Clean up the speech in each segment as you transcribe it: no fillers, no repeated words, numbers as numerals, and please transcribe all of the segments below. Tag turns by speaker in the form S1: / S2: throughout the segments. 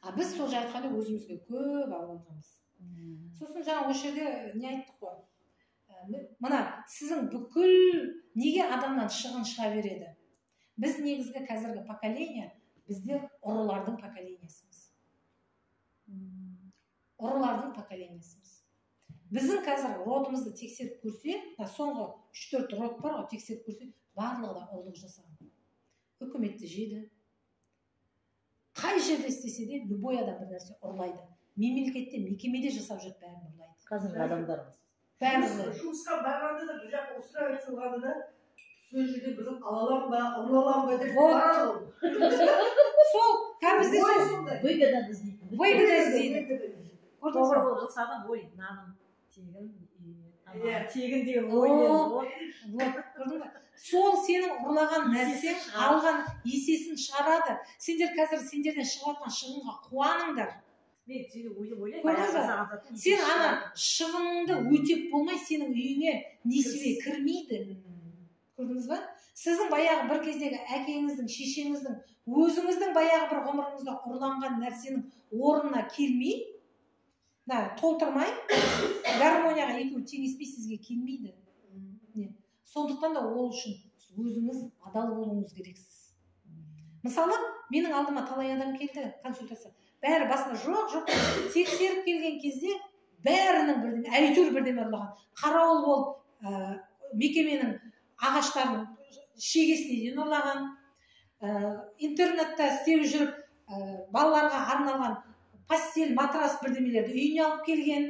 S1: А біз сол айтқанда өзімізге көп алып алғанбыз. Сосын жаңа осы жерде не айттық қой, мына сіздің бүкіл неге адамнан шығын шыға береді? Біз негізгі қазіргі поколение, біздер ұрылардың поколениесіміз, ұрылардың поколениесіміз. Біздің қазір родымызды тексеріп көрсе, мына соңғы 3-4 род бар ғой, тексеріп көрсе, барлығы да ұрлық жасаған, үкіметті жеді. Қай жерде істесе де, любой адам бір нәрсе ұрлайды. Мемлекетте, мекемеде жасап жүріп, бәрін ұрлайды.
S2: Қазіргі адамдарымыз.
S1: Бәрін ұрлайды.
S3: Жұмысқа барғанда да, бір жаққа устраиваться қылғанда да, сол жерде біздің ала аламын ба, ұра аламын ба деп
S1: Вот.
S3: барады ғой.
S1: Сол кәдімгі бізде
S3: Ой,
S1: сол
S3: сондай.
S2: Выгода іздейтін.
S1: Выгода іздейді.
S3: Выгода іздейді.
S1: Көрдіңіз
S4: Тоғыр
S1: ба?
S4: болып жасаған ой, наным тегін,
S3: Иә.
S4: тегін деген оймен
S1: О.
S4: вот.
S1: Вот, көрдің ба? Сол сенің ұрлаған нәрсең
S4: Есесін шығарады.
S1: алған есесін шығарады. Сендер қазір сендерден шығып жатқан шығынға қуаныңдар.
S4: Мен сөйтіп ойлаймын.
S1: Көрдіңіз ба?
S4: Баяғы жасаған заттың
S1: Сен
S4: есесін
S1: ана
S4: шығарады.
S1: шығыныңды өтеп болмай, сенің үйіңе несібе кірмейді. Көрдіңіз ба? Сіздің баяғы бір кездегі әкеңіздің, шешеңіздің, өзіңіздің баяғы бір ғұмырыңызда ұрланған нәрсенің орнына келмей, да, толтырмай, гармонияға екеуі теңеспей, сізге келмейді. Не. Сондықтан да ол үшін өзіңіз адал болуыңыз керексіз. Мысалы, менің алдыма талай адам келді консультация. Бәрі басында жоқ, жоқ, тексеріп келген кезде бәрінің бірдеме, әйтеуір бірдеме ұрлаған. Қарауыл болып, мекеменің ағаштарын шегесіне дейін ұрлаған, интернетте істеп жүріп, балаларға арналған постель, матрас, бірдемелерді үйіне алып келген,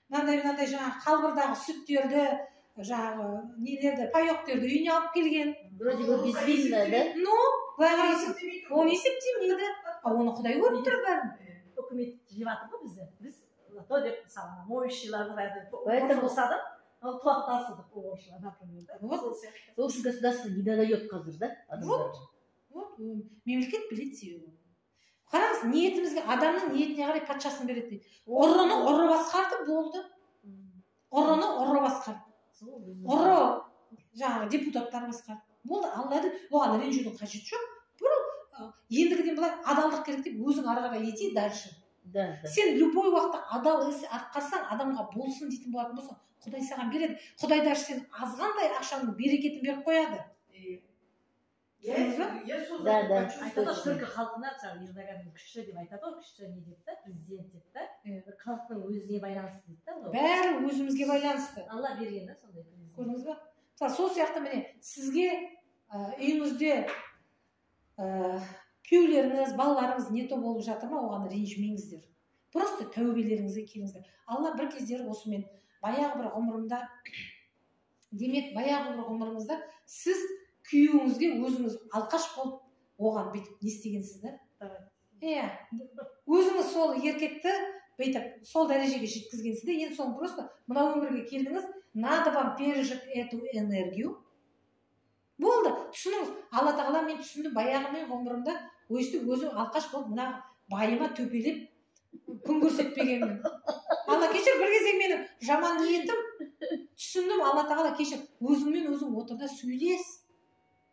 S1: мынандай мынандай жаңағы қалбырдағы сүттерді, жаңағы нелерді, паёктерді үйіне алып келген.
S2: Вроде бы безвинно, да?
S1: Ну, былай қарайсың, оны есептемейді, а оны Құдай көріп тұр бәрін.
S4: Үкімет жеп жатыр ғой бізді. Біз зато деп, мысалы, моющийларды бәрі болса да, ол құлақтан сыдық оңшылар, например, да.
S1: Вот.
S4: Сол сияқты.
S2: Сол үшін государство не додает қазір, да, адамдарға.
S1: Вот, мемлекет біледі себебін. Қараңыз, ниетімізге, адамның ниетіне қарай патшасын береді дейді. Ұрыны ұры басқарды, болды. Ұрыны ұры басқарды.
S4: Сол біздің-
S1: Ұры жаңағы депутаттар басқарды, болды. Алла әділ, оған ренжудің қажеті жоқ. Бір ендігіден былай адалдық керек деп өзің ары қарай ете дальше.
S2: Да.
S1: Сен любой уақытта адал іс атқарсаң, адамға болсын дейтін болатын болсаң, Құдай саған береді. Құдай даже сен азғантай ақшаңның берекетін беріп қояды.
S3: Я, я сол
S2: Да.
S4: Айтады ғой, түркі халқына, мысалы, Ердоған күшті деп айтады ғой, күшті не деп та, президент деп та.
S1: Иә.
S4: Бір халықтың өзіне байланысты дейді да ол.
S1: Бәрі өзімізге байланысты.
S4: Алла берген да сондай президент.
S1: Көрдіңіз ба? Мысалы, сол сияқты міне сізге үйіңізде күйеулеріңіз, балаларыңыз не то болып жатыр ма, оған ренжімеңіздер, просто тәубелеріңізге келіңіздер. Алла бір кездері осымен баяғы бір ғұмырымда, демек, баяғы бір ғұмырыңызда сіз күйеуіңізге өзіңіз алқаш болып, оған бүйтіп не істегенсіз да. Иә, өзіңіз сол еркекті бүйтіп сол дәрежеге жеткізгенсіз де. Енді соны просто мына өмірге келдіңіз, надо вам пережить эту энергию, болды. Түсініңіз, Алла тағала, мен түсіндім, баяғы мен ғұмырымда өйстіп өзім алқаш болып, мына байыма төпелеп күн көрсетпегенмін. Алла, кешір, бір кезек менің жаман ниетім, түсіндім. Алла тағала, кешір. Өзіңмен өзің отыр да сөйлес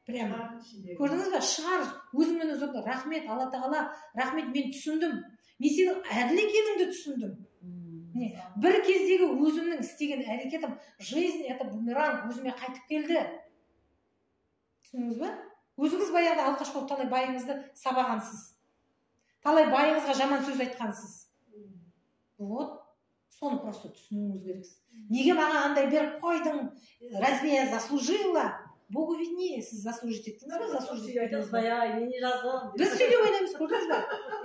S1: прямо. Көрдіңіз ба? Шығар, өзіңмен өзің отыр. Рахмет, Алла тағала, рахмет, мен түсіндім, мен сенің әділ екеніңді түсіндім. Не, бір кездегі өзімнің істеген әрекетім, жизнь — это бумеранг, өзіме қайтып келді. Түсіндіңіз ба? Өзіңіз баяғыда алқаш болып талай байыңызды сабағансыз, талай байыңызға жаман сөз айтқансыз. Вот соны просто түсінуіңіз керексіз. Неге маған андай беріп қойдың, разве я заслужила? Богу виднее, сіз заслужить еттіңіз ба, заслужить
S4: Сөйтіп айтамыз,
S1: еттіңіз ба?
S4: Баяғы мен не жаздым деп.
S1: Біз сөйтіп ойлаймыз, көрдіңіз ба?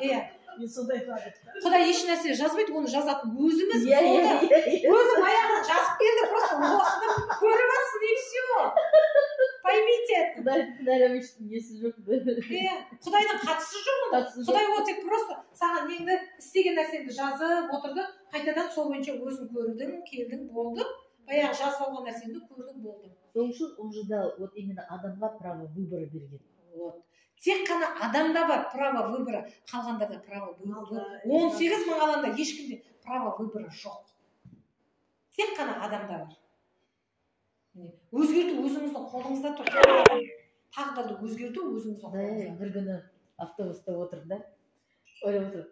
S1: Иә.
S4: Мен сондай айтады.
S1: Құдай еш нәрсе жазбайды, оны жазатын өзіміз.
S2: Иә,
S1: Болды.
S2: иә, иә, иә.
S1: Өзің аяғынан жазып келді, просто оқыдым, көріп жатсың, и все, поймите это.
S2: Құдай кінәлап ешкім несі жоқ.
S1: Иә, Құдайдың қатысы жоқ онда.
S2: Қатысы жоқ.
S1: Құдай ол тек просто саған неңді, істеген нәрсеңді жазып отырды. Қайтадан сол бойынша өзің көрдің, келдің, болды. Баяғы жазып алған нәрсеңді көрдің, болды.
S2: Сол үшін он же дал вот именно адамға право выбора берген.
S1: Вот тек қана адамда бар право выбора, қалғандарда право выбора, 18 мың ғаламда ешкімде право выбора жоқ, тек қана адамда бар. Міне, өзгерту өзіңіздің қолыңызда тұр, тағдырды өзгерту өзіңіздің
S2: Да,
S1: қолыңызда.
S2: бір күні автобуста отырдым да, ойлап отырмын.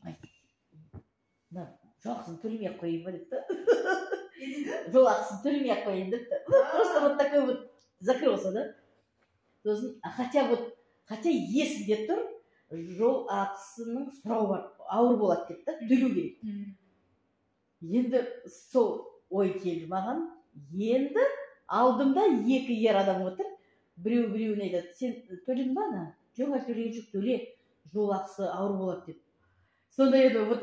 S2: Мына жол ақысын төлемей ақ қояйын ба деп та, жол ақысын төлемей ақ қояйын деп та. Просто вот такой вот закрылся да. Сосын, хотя вот, хотя есінде тұр, жол ақысының сұрауы бар, ауыр болады деп та, төлеу керек. Енді сол ой келді маған. Енді алдымда екі ер адам отыр, біреу біреуіне айтады: «Сен төледің ба ана?» «Жоқ, әлі төлеген жоқ». «Төле, жол ақысы ауыр болады», – деп. Сонда енді вот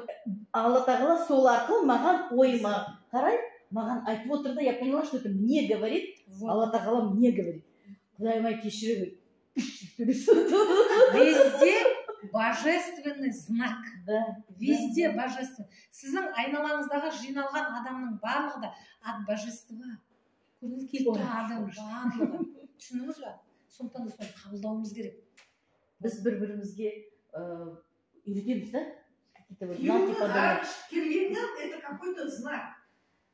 S2: Алла тағала сол арқылы маған, ойыма қарай маған айтып отыр да. Я поняла, что это мне говорит.
S1: Вот.
S2: Алла тағала мне говорит. Құдайым ай, кешіре.
S1: Везде божественный знак.
S2: Да.
S1: Везде божественный. Сіздің айналаңыздағы жиналған адамның барлығы да от божества. Көрдіңіз, келіп тұрған адам барлығы, түсіндіңіз ба? Сондықтан да соны қабылдауымыз керек.
S2: Біз бір бірімізге үйретеміз да, какие-то вот знаки подобные.
S3: Келгеннен это какой-то знак.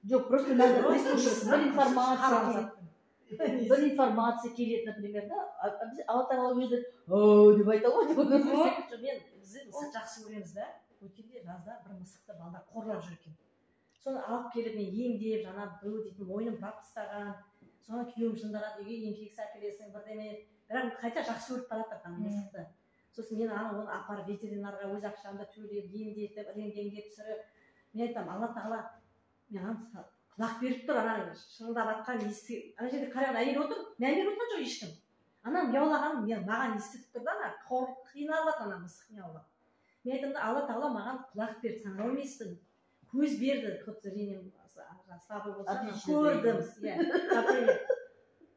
S2: Жоқ, просто надо
S3: Просто
S2: прислушиваться.
S3: знак.
S2: Бір информация
S4: Қарап.
S2: келеді, бір информация келеді, например, да. А біз Алла тағала өзі «О» деп айта алмайды ғой.
S4: Жоқ, мен, біз мысық жақсы көреміз да. Өткенде жазда бір мысықты балдар қорлап жүр екен. Соны алып келіп, мен емдеп, жаңа біреу дейтін мойнын бұрап тастаған. Соны күйеуім жынданады: «Үйге инфекция әкелесің», бірдеме. Бірақ қайта жақсы көріп бара жатыр ана мысықты. Сосын мен ана оны апарып ветеринарға өз ақшамды төлеп, емдетіп, рентгенге түсіріп. Мен айтамын: «Алла тағала маған құлақ беріп тұр, ана шырылдап жатқан ести». Ана жерде қараған әйел отыр, мән беріп отырған жоқ ешкім. Ана мияулағанын мен, маған естітіп тұр да. Ана қор қиналып жатыр, ана мысық мияулап. Мен айтамын да: «Алла тағала маған құлақ берді, саңырау емеспін, көз берді, хоть зрением слабый болса да,
S2: Отличное
S4: көрдім», иә, например.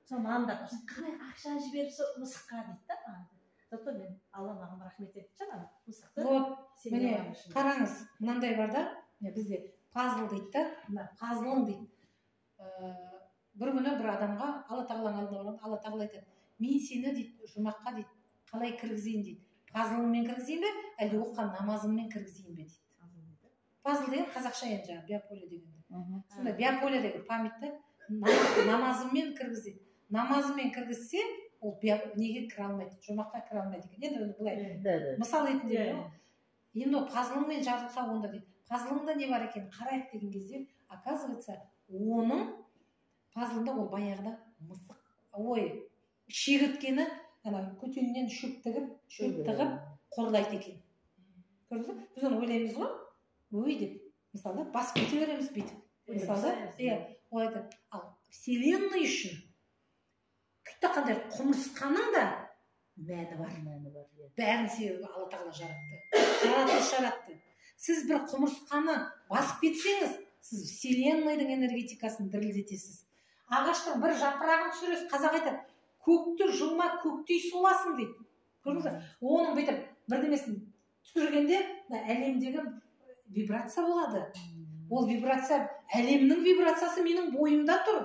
S4: Сол мамамдар: «Қалай ақша жіберіп сол мысыққа?» – дейді да маған. Зато мен, Алла маған рахмет етті жаңағы мысықты
S1: Вот.
S4: сен
S1: Міне,
S4: маған үшін.
S1: қараңыз, мынандай бар да, міне, бізде пазл дейді да, мына пазлың дейді. Бір күні бір адамға Алла тағаланың алдына барғанда, Алла тағала айтады: «Мен сені, – дейді, – жұмаққа, – дейді, – қалай кіргізейін, – дейді, – пазлыңмен кіргізейін бе, әлде оқыған намазыңмен кіргізейін бе?» – дейді. Пазл деген қазақша енді жаңағы биополе дегенде. Сонда биополе деген память та. Намазыммен кіргіз дейді. Намазымен кіргізсе, ол неге кіре алмайды, жұмаққа кіре алмайды екен. Енді оны былай
S2: Да, да.
S1: мысал ретінде
S4: Иә.
S1: ғой. «Енді ол пазлыңмен жарылқа онда», – дейді. «Пазлыңда не бар екен, қарайық» деген кезде, оказывается, оның пазлында ол баяғыда мысық, ой, шегірткені ана көтенінен шөп тігіп, шөп тығып қорлайды екен. Көрдіңіз ба? Біз оны ойлаймыз ғой, ой деп, мысалы да, басып кете береміз бүйтіп, мысалы да. Иә, ол айтады: ал вселенная үшін қандай құмырсқаның да мәні бар.
S2: Мәні бар, иә.
S1: Бәрін себебі Алла тағала жаратты, жаратылыс жаратты. Сіз бір құмырсқаны басып кетсеңіз, сіз вселенныйдың энергетикасын дірілдетесіз. Ағаштың бір жапырағын түсіресіз. Қазақ айтады: «Көкті жұлма, көктей соласың», – дейді. Көрдіңіз ба? Оның бүйтіп бірдемесін түсіргенде, мына әлемдегі вибрация болады. Ол вибрация, әлемнің вибрациясы менің бойымда тұр,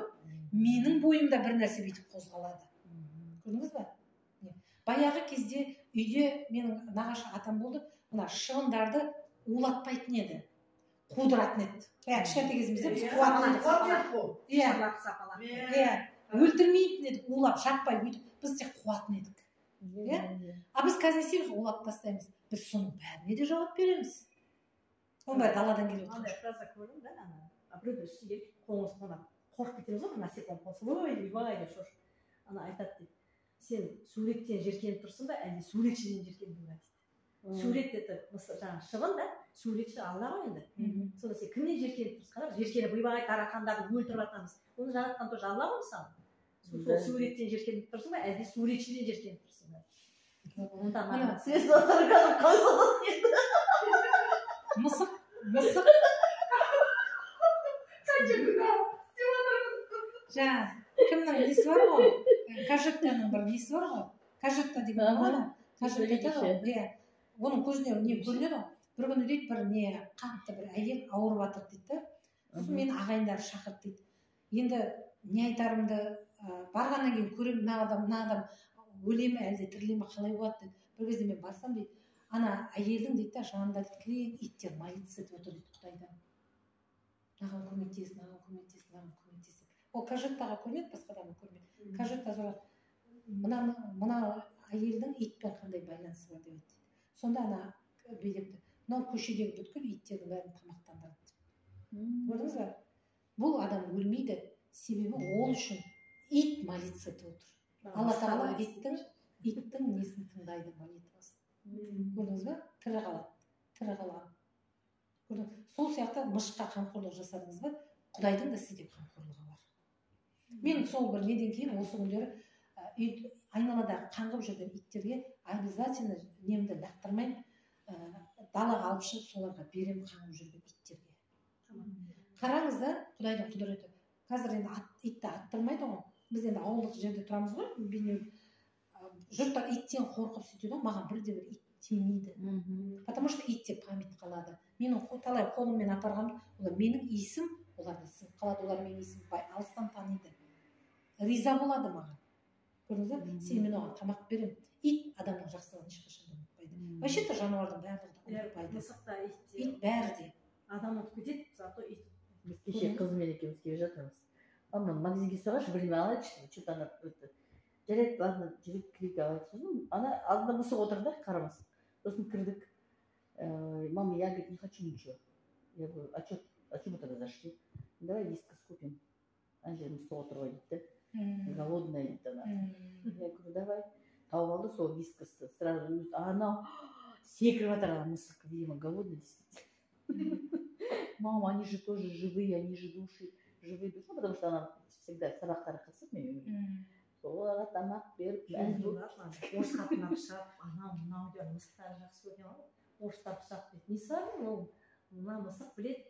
S1: менің бойымда бір нәрсе бүйтіп қозғалады. Көрдіңіз ба? Міне. Баяғы кезде үйде менің нағашы атам болды, мына шыбындарды улатпайтын еді, қудыратын еді. Баяғы кішкентай кезімізде біз қуатын едік. Иә.
S4: Сапалақ, сапалақ.
S1: Иә, өлтірмейтін едік улап, жаппай өйтіп, біз тек қуатын едік. Иә? А біз қазір не істейміз? Улап тастаймыз. Біз соның бәріне де жауап береміз. Оның бәрі даладан келіп
S4: Андай
S1: отыр.
S4: фраза көрдім да. Ана біреудің үстіне келіп, қоңыз қонады, қорқып кетеміз ғой, бір насекомый қонса, ой, ойбай деп шошып. Ана айтады дейді: «Сен суреттен жеркеніп тұрсың ба, әлде суретшіден жеркендің ба?» – дейді. Сурет – это жаңағы шыбын да, суретші Алла ғой енді. Сонда сен кімнен жеркеніп тұрсың? Қарап жеркеніп, ойбай, тарақандарды өлтіріп жатамыз, оны жаратқан тоже Алла ғой, мысалы. Сол суреттен жеркеніп тұрсың ба, әлде суретшіден жеркеніп тұрсың ба? Оны да
S1: Ана,
S4: маған
S2: Сен сол тараканды қалай сатасың енді?
S1: Мысық, мысық. Жаңа кімнің несі бар ғой, Кажеттаның бір несі бар ғой, Кажетта деген бар ғой, ана Кажетта айтады ғой, иә, оның көзіне не көрінеді ғой. Бір күні, дейді, бір не қатты бір әйел ауырып жатыр дейді да. Сосын мені ағайындары шақырды дейді. Енді не айтарымды, барғаннан кейін көремін, мына адам өле ме, әлде тіріле ме, қалай болады деді. Бір кезде мен барсам, дейді, ана әйелдің, дейді да, жанында, дейді, кілең иттер молиться етіп отыр дейді құдайдан: «Мынаған көмектес, мынаған көмектес, мынаған көмектес», – деп. Ол Кажеттаға көрінеді, басқа адамға көрінбейді. Кажетта сұрады: «Мына әйелдің итпен қандай байланысы бар?» – деп айтты. Сонда ана билепті: Мынау көшедегі бүткіл иттердің бәрін тамақтандырады деп. Көрдіңіз ба? Бұл адам өлмейді, себебі ол үшін ит молиться етіп отыр. Алла Тағала иттің несін тыңдайды, молитвасын. Көрдіңіз ба? Тірі қалады, тірі қалған. Көрдіңіз? Сол сияқты мысыққа қамқорлық жасадыңыз ба, Құдайдың да сізге қамқорлығы бар. Мен сол бір неден кейін осы күндері үй айналадағы қаңғып жүрген иттерге обязательно немді лақтырмаймын, далаға алып шығып, соларға беремін, қаңғып жүрген иттерге. Қараңыз да, Құдайдың құдіреті. Қазір енді итті аттырмайды ғой. Біз енді ауылдық жерде тұрамыз ғой, Бейнеу. Жұрттар иттен қорқып сөйтеді ғой, маған бірде бір ит тимейді. Потому что итте память қалады. Менің талай қолыммен апарғаным, олар менің иісім оларда сіңіп қалады, олар менің иісімді алыстан таниды. Риза болады маған. Көрдіңіз ба? Себебі мен оған тамақ беремін. Ит адамның жақсылығын ешқашан да ұмытпайды. Вообще-то жануардың барлығы да ұмытпайды.
S4: Мысық та, ит те.
S1: Ит бәрі де.
S4: Адам ұмытып кетеді, зато ит.
S2: Біз кеше қызыммен екеуміз келе жатырмыз. Мама, магазинге салғаншы, бірдеме алайыншы, что то ана это. Жарайды, ладно, жүріп кірейік, алайық. Сосын ана алдында мысық отыр да, қара мысық. Сосын кірдік. Мама, я, говорит, не хочу ничего. Я говорю: а что, а чем мы тогда зашли?» «Давай Вискас купим. Ана жерде мысық отыр ғой», — дейді да. «Голодная», — дейді ана. Я говорю: «Давай». Тауып алды сол Вискасты. Сразу анау секіріп жатыр ана мысық, видимо, голодный действительно. «Мама, они же тоже живые, они же души, живые души». Ну, потому что она всегда сабақтарға қатысады менімен бірге. Соларға тамақ беріп, мәз болып.
S4: Орыс қатынына пышақ, анау мынау деп, мысықтарды жақсы көрген ғой. Орыстар пышақ дейді. Несі бар ол, мына мысық біледі.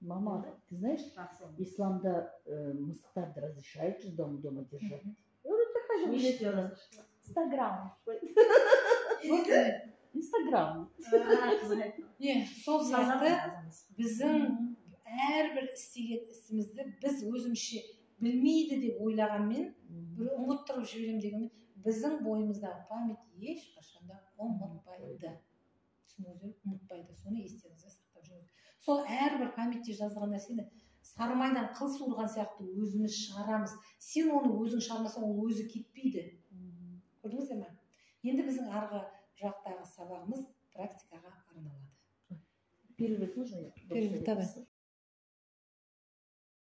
S2: Мама, ты знаешь,
S4: Жақсы.
S2: исламда мысықтарды разрешают же дома держать. Я говорю, такая же
S4: Мешітте
S2: билет. Инстаграм.
S1: Вот,
S2: Инстаграм.
S1: не, сол сияқты біздің әрбір істеген ісімізді біз өзімізше білмейді деп ойлағанмен, бір ұмыттырып жіберемін дегенмен, біздің бойымыздағы память ешқашан да ұмытпайды. Түсіндіңіз бе? Ұмытпайды. Соны естеріңізде сақтап жүріңіз. Сол әрбір памятьте жазылған нәрсені сары майдан қыл суырған сияқты өзіміз шығарамыз. Сен оны өзің шығармасаң, ол өзі кетпейді. Көрдіңіздер ме? Енді біздің арғы жақтағы сабағымыз практикаға арналады.
S2: Перерыв нужно?
S1: Перерыв, давай.